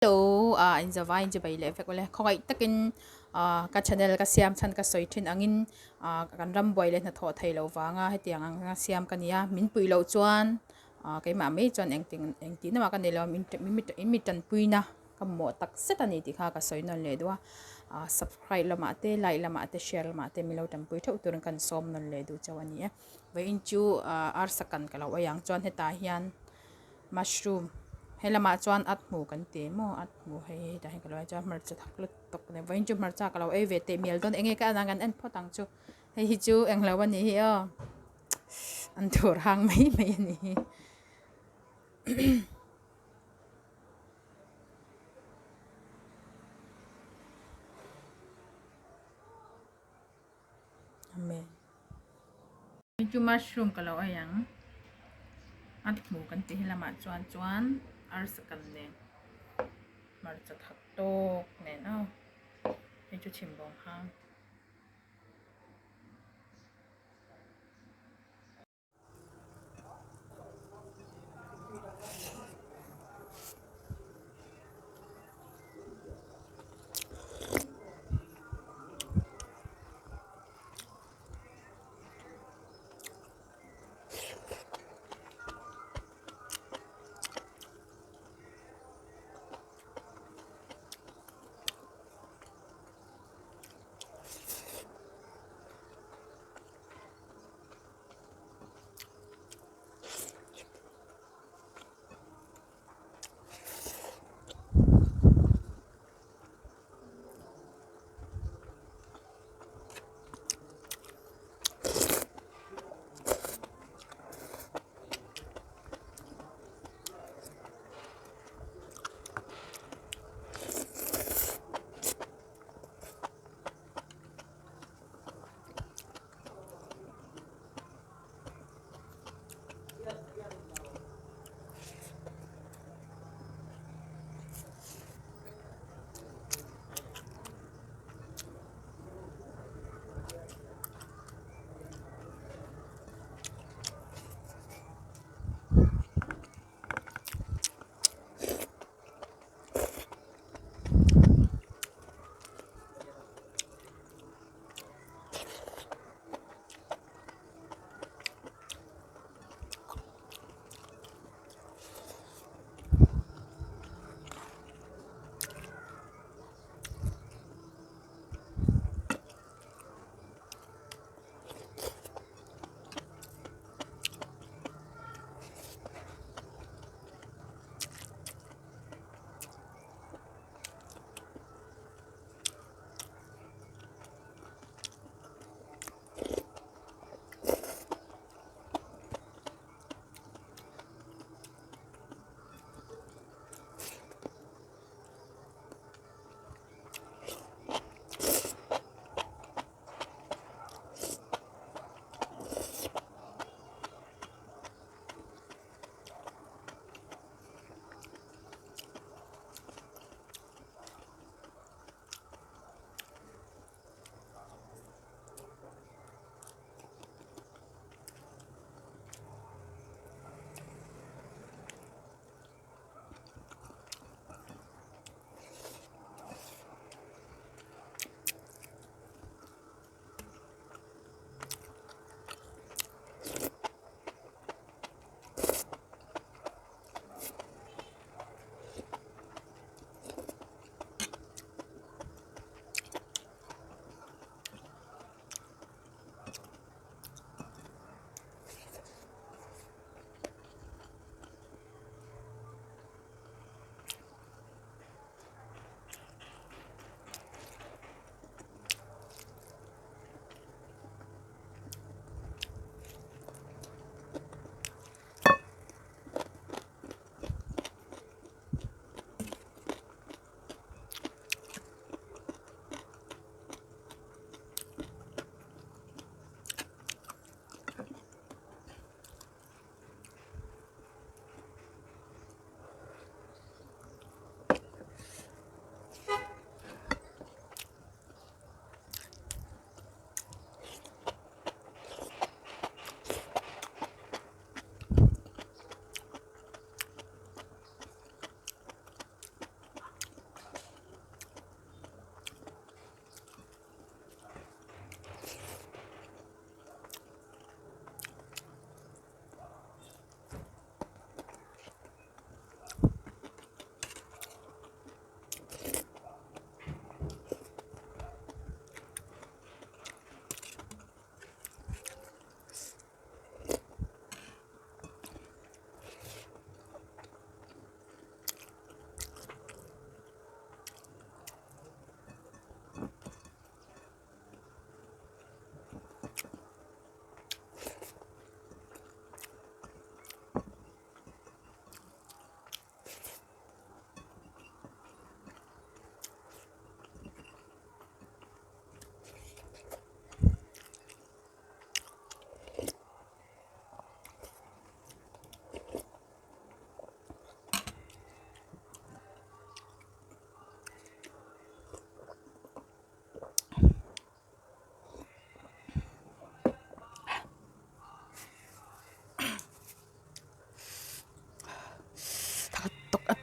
Hello ah in zavai in chibai leh vek ule khawngaih takin ah ka channel ka siam chhan ka sawi thin angin ah kan ram buai leh hnathawh thei loh vanga hetiang anga siam ka ni a min puih loh chuan ah keimah mai chuan engtin engtin emaw ka nei lo min in mi tanpuina ka mamawh tak zet a ni tih kha ka sawi nawn leh duh a ah subscribe lamah te like lamah te share lamah te min lo tanpui theuh turin kan sawm nawn leh duh chauh a ni e vawiin chu ah arsa kan ka lo ei ang chuan hetah hian. Mushroom he lamah chuan at hmu kan ti maw at hmu hei hetah hian ka lo en chuan hmarcha thak lutuk a ni vawiin chu hmarcha ka lo ei ve teh mial dawn enge ka en ang kan en phawt ang chu hei hi chu englo a nih hi aw an thur hang mai mai a nih hi. Amen. Hei chu mushroom ka lo ei ang a hmu kan tih hi lamah chuan chuan arsa kan nen hmarcha thak tawk nen aw hei chu chhimbawng hang.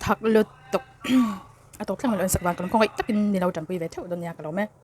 Thak lutuk a tawp thleng lo en sak vang ka lawm khawngaih takin ni lo tanpui ve theuh dawn nia ka lawm e.